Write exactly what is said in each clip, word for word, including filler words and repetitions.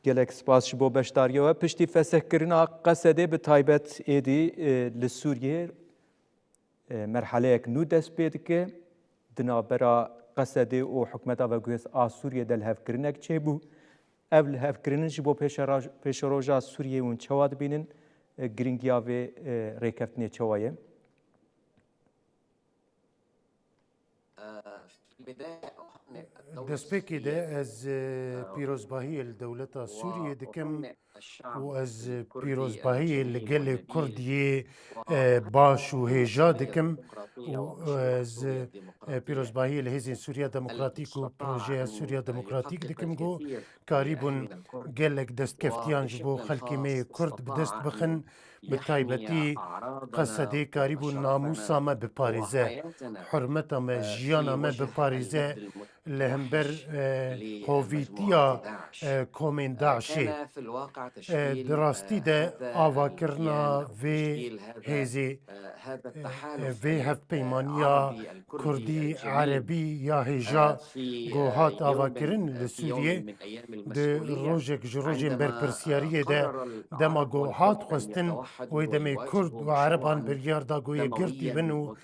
Gelek spas ji bo beşdariya we. Piştî fesihkirina Qesedê bi taybet êdî, e, li Sûriyê, e, merheleyek nû dest pê dike. Di navbera Qesedê û hikûmeta veguhêz a Sûriyê de lihevkirinek çêbû. Ev lihevkirin ji bo pêşera-, pêşeroja Sûriyê hûn çawa dibînin? E, giringiya vê, e, rêkeftinê çawa ye? Destpêkê de ez, e, pîrozbahiyê li dewleta Sûriyê dikim û ez pîrozbahiyê li gelê Kurd yê, e, baş û hêja dikim û ez, e, pîrozbahiyê li Hêzên Sûriya Demokratîk û Projeya Sûriya Demokratîk dikim ku karîbûn gelek destkeftiyan ji bo xelkê me yê Kurd bi dest bixin. Bi taybetî Qesedê karîbû namûsa me biparêze, hurmeta me, jiyana me biparêze li hember, e, hovîtiya, e, komên DAIŞê. E, di rastî de avakirina vê hêzê, e, vê hevpeymaniya Kurdî, Erebî ya hêja ku hat avakirin li Sûriyê, di rojek ji rojên berpirsiyariyê de dema ku hat xwestin, wê demê Kurd û Ereban biryar da ku yekgirtî bin û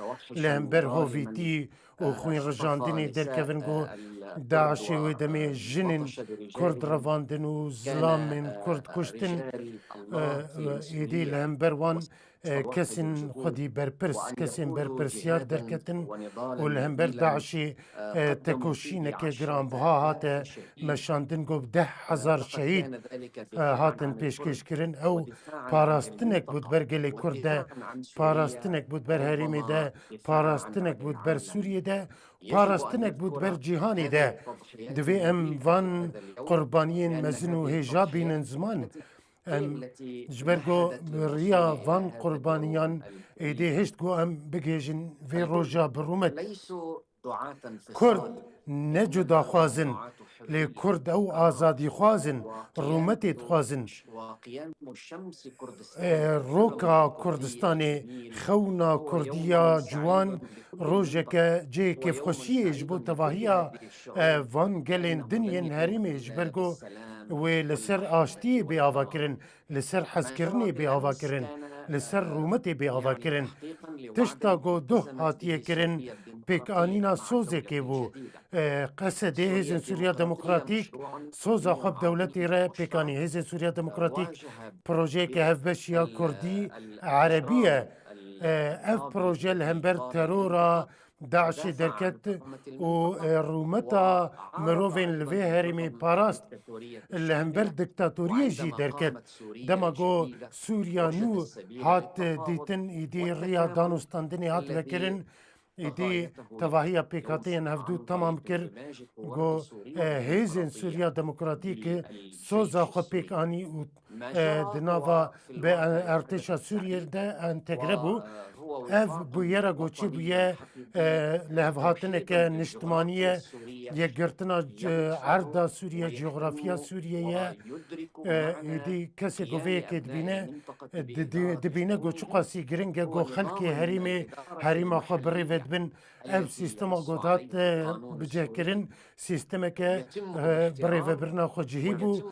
li hember hovîtî û xwînrijandinê derkevin ku DAIŞê wê demê jinên Kurd revandin û zilamên Kurd kuştin, e, e, êdî li hember wan e, kesên xwedî berpirs, kesên berpirsyar derketin û li hember DAIŞê, e, tekoşîneke giranbiha hate meşandin, ku bi deh hezar şehîd, e, hatin pêşkêşkirin. Ew parastinek bû di ber gelê Kurd de, parastinek bû di ber herêmê de, parastinek bû di ber Sûriyê de, parastinek bû di ber cîhanê de. Divê em van qurbaniyên mezin û hêja bînin ziman. Em ji ber ku riya van qurbaniyan êdî hişt ku em bigihêjin vê roja bi rûmet. Kurd ne cudaxwaz in, lê Kurd ew azadîxwaz in, rûmetê dixwazin. E, roka Kurdistanê, xewna Kurdiya ciwan, rojeke cihê kêfxweşiyê ji bo tevahiya, e, van gelên din yên herêmê, ji ber ku wê li ser aştiyê bê avakirin, li ser hezkirinê bê avakirin, li ser rûmetê bê avakirin. Tişta ku duh hatiye kirin, pêkanîna sozekê bû. E, Qesedê Hêzên Sûriya Demokratîk soza xwe bi dewletê re pêkanî. Hêzên Sûriya Demokratîk projeyeke hevbeş ya Kurdî, Erebî ye. E, ev proje li hember terora DAIŞê derket û, e, rûmeta mirovên li vê herêmê parast. Li hember diktatoriyê jî derket. Dema ku Sûriya nû hat dîtin, îdî riya danûstandinê hat vekirin, îdî tevahiya pêkhateyên hevdû temam kir, ku, e, hêzên Sûriya Demokratîk soza xwe pêk anî û, e, di nava bi, e, artêşa Sûriyê de entegre bû. Ev bûyera ku çi bûye, e, lihevhatineke niştimanî ye, yekgirtina, e, erda Sûriye, coğrafya Sûriye ye. E, êdî kesê ku vê yekê dibîne, e, di-, di-, dibîne ku çiqasî giring e ku xelkê herêmê herêma xwe birêve dibin. Ev sîstema ku dihat, e, bicihkirin, sîstemeke, e, birêvebirina xwecihî bû.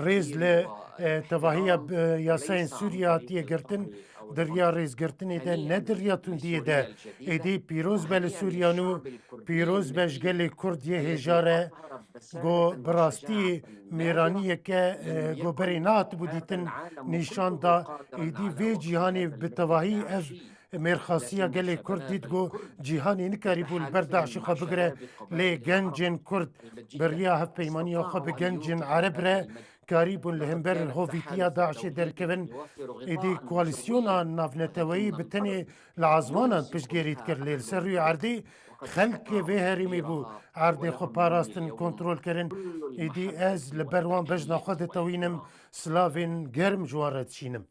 Rêz li, e, tevahiya, e, yasayên Sûriye hatiye girtin, di riya rêzgirtinê de, ne di riya tundiyê de. Êdî pîroz be li Sûriya nû, pîroz be ji gelê Kurd yê hêja re, ku bi rastî mêraniyeke, e, ku berê nehatibû dîtin nîşan da. Êdî vê cîhanê bi tevahî ev mêrxasiya gelê Kurd dît ku cîhanê nikarîbû li ber DAIŞê xwe bigire, lê gencên Kurd bi riya hevpeymaniya xwe bi gencên Ereb re karîbûn li hember hovîtiya DAIŞê derkevin. Êdî koalîsyona navneteweyî bi tenê li ezmanan piştgêrî dikir, lê li ser rûyê erdê xelkê vê herêmê bû erdê xwe parastin, kontrol kirin. Êdî ez li ber wan bejna xwe ditewînim, silavên germ ji wan re dişînim.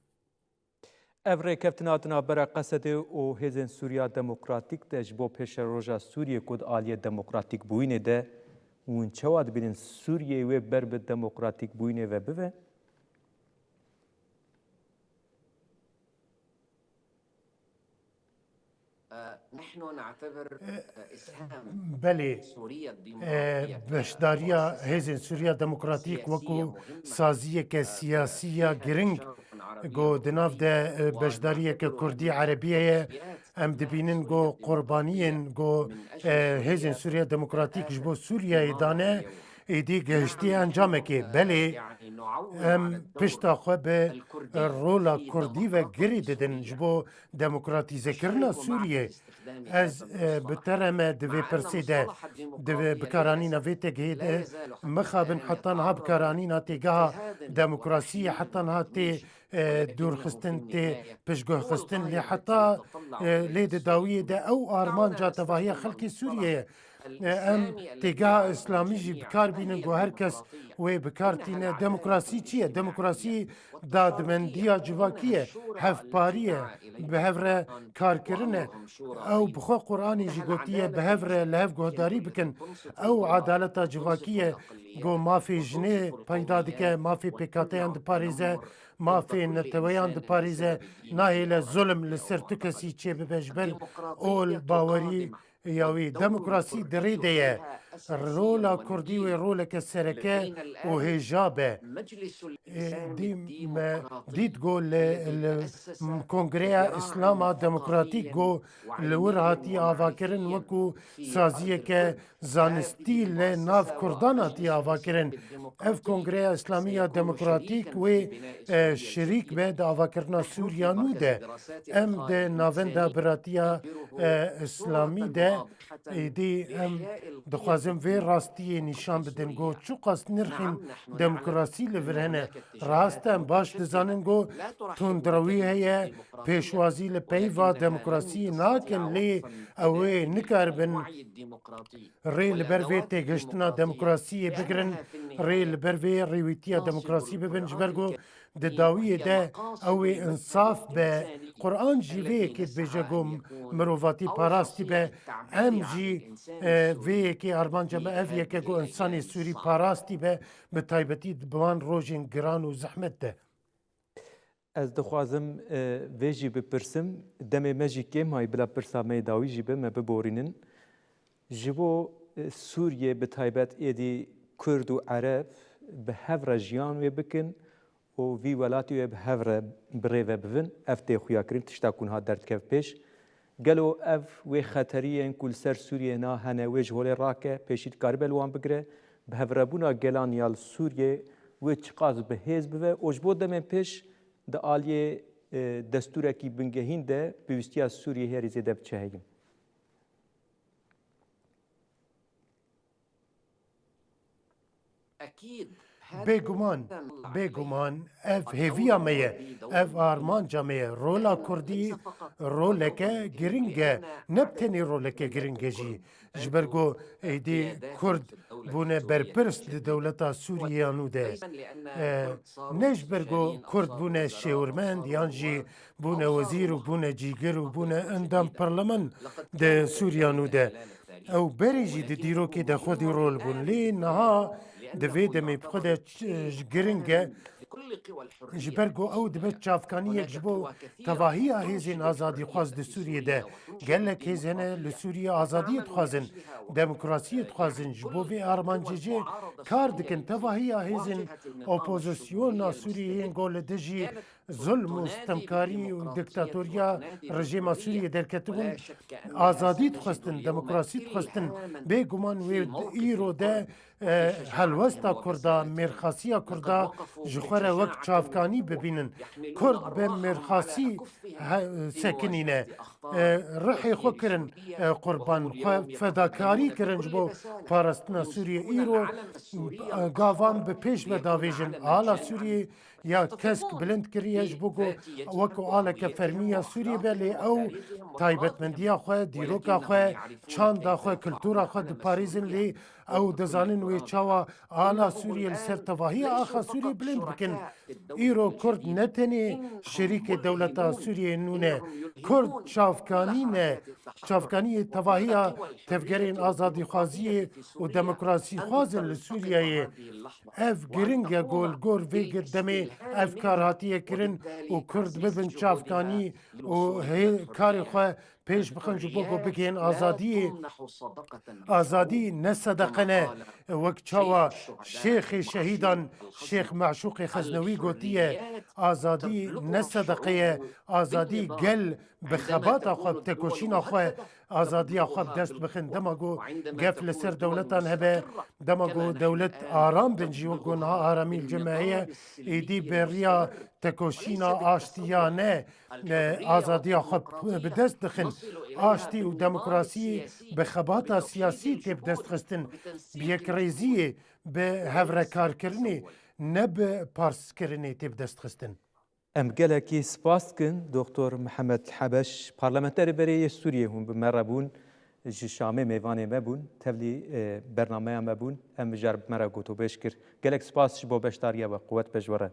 Ev rêkeftina di navbera Qesedê û Hêzên Sûriya Demokratîk de ji bo pêşeroja Sûriyê ku di aliyê demokratîkbûyînê de, hûn çawa dibînin Sûriyeyê wê ber bi demokratîkbûyînê ve bive? Belê, e, beşdariya Hêzên Sûriya Demokratîk wekû saziyeke siyasî ya giring ku di nav de, e, beşdariyeke kurdî erebî heye. Em dibînin ku qurbaniyên ku, e, Hêzên Sûriya Demokratîk ji bo Sûriyeyê dane, êdî gihiştiye encamekê. Belê, em pişta xwe bi rola kurdî ve girê didin ji bo demokratîzekirina Sûriyê. Ez, e, bi te re me di vê pirsê de, di vê bikaranîna vê têgihê de mixabin heta niha bikaranîna têgeha demokrasiyê heta niha tê, e, dûrxistin, tê piştguhxistin. Lê heta, e, lê di dawiyê de ew armanca tevahiya xelkê Sûriyê ye. E, em têgeha îslamî jî bi kar bînin ku her kes wê bi kar tîne. Demokrasî çi ye? Demokrasî dadmendiya civakî ye, hevparî ye, bi hev re karkirin e. Ew bi xwe Quranê jî gotiye, bi hev re li hev guhdarî bikin. Ew edaleta civakî ye, ku mafê jinê peyda dike, mafê pêkhateyan diparêze, mafê neteweyan diparêze, nahêle zulm li ser tu kesî çêbibe ji ber ol, bawerî ya wî. Demokrasî di rê de ye. Rola kurdî wê roleke sereke û hêja be. Ê, dî me dît ku li, li Kongreya Îslama Demokratîk ku li wir hatiye avakirin wekû saziyeke zanistî li nav Kurdan hatiye avakirin. Ev Kongreya Îslamî ya Demokratîk wê, e, şirîk be di avakirina Sûriya nû de. Em di navenda biratiya, e, Îslamî de, êdî em dixwazin vê rastiyê nîşan bidin ku çiqas nirxên demokrasî li vir hene. Rast e, em baş dizanin ku tundrewî heye, pêşwazî li peyva demokrasiyê nakin, lê ew ê nikaribin rê li ber vê têgihiştina demokrasiyê bigirin, rê li ber vê rêwîtiya demokrasî bibin, ji ber ku di dawiyê de ew ê insaf be. Quran jî vê yekê dibêje ku mirovatî parastî be. Em jî, e, vê yekê armanca me ev yeke ku insanê Sûrî parastî be, bi taybetî di wan rojên giran û zehmet de. Ez dixwazim, e, vê jî bipirsim. Demê me jî kêm hay, bila pirsa me yê dawî jî be, me biborînin. Ji bo, e, Sûriyê bi taybet êdî Kurd û Ereb bi hev re jiyan wê bikin û vî welatî wê bi hev re bi rê ve bivin. Ev tê xuyakirin, tişta ku niha derdikeve pêş. Gelo ev wê xeteriyên ku li ser Sûriyê na hene, wê ji holê rake, pêşî dikaribe li wan bigire, bi hevrebûna gelan ya li Sûriyê wê çiqas bi hêz bive û ji bo demên pêş di aliyê, e, destûrekî bingehîn de pêwîstiya Sûriyê herî zêde bi çi heye? Bêguman, bêguman ev hêviya me ye, ev armanca me ye. Rola Kurdî roleke giring e, ne bi tenê roleke giring e jî. Ji ber ku êdî Kurd bûne berpirs di dewleta Sûriye ya nû de. E, ne ji ber ku Kurd bûne şêwirmend yan jî bûne wezîr û bûne cîgir û bûne endam parleman di Sûriya nû de. Ew berê jî di dîrokê de xwedî rol bûn. Lê niha di vê demê bi xwe de ç-, ji giring e, ji ber ku ew dibe çavkaniyek ji bo tevahiya hêzên azadîxwaz di Sûriyê de. Gelek hêz hene li Sûriyê azadiyê dixwazin, demokrasiyê dixwazin. Ji bo vê armancê jê kar dikin. Tevahiya hêzên opozisyona Sûriyê yên ku li dijî zulm û stemkarî û diktatoriya rejêma Sûriyê derketibûn, azadî dixwestin, demokrasî dixwestin. Bêguman wê îro de, e, helwesta Kurda, mêrxasiya Kurda ji xwe re wek çavkanî bibînin. Kurd bi mêrxasî he-, sekinîne. E, rihê xwe kirin, e, qurban, xwe fedakarî kirin ji bo parastina Sûriyê. Îro, e, gavan bi pêş ve davêjin. Ala Sûriyê ya kesk bilind kiriye ji bo ku wek ku aleke fermî ya Sûriyê be, lê ew taybetmendiya xwe, dîroka xwe, çanda xwe, kultura xwe diparêzin, lê ew dizanin wê çawa ala Sûriyê li ser tevahiya axa Sûriyê bilind bikin. Îro Kurd ne tenê şerîkê dewleta Sûriyê nû ne. Kurd çavkanî ne, çavkaniyê tevahiya tevgerên azadîxwaziyê û demokrasîxwazin li Sûriyeyê. Ev giring e, gol gor vê demê ev kar hatiye kirin û Kurd bibin çavkanî û hê karê xwe pêş bixin ji bo ku bigihên azadiyê. Azadî ne sedeqe ne, wek çawa şêxê şehîdan Şêx Meşûqê Xeznewî gotiye, azadî ne sedeqe ye, azadî gel bi xebata xwe, bi tekoşîna xwe, azadiya xwe bi dest bixin. Dema ku gef li ser dewletan hebe, dema ku dewlet aram bin jî, wek ku niha aramî li cem me heye, êdî beriya tekoşîna aştiyane, e, azadiya xwe bi dest dixin. Aştî û demokrasiyê bi xebata siyasî tê bi dest xistin, bi yekrêziyê, bi hevrekarkirinê, ne bi parskirinê tê bi dest xistin. Em gelekî spas dikin, Doktor Mihemed Hebeş, parlamenterê berê yê Sûriyê hûn bi me re bûn, ji Şamê mêvanê me bûn, tevlî, e, bernameya me bûn, em mijar bi me re gotûbêj kir. Gelek spas ji bo beşdariya we, quwet be ji we re.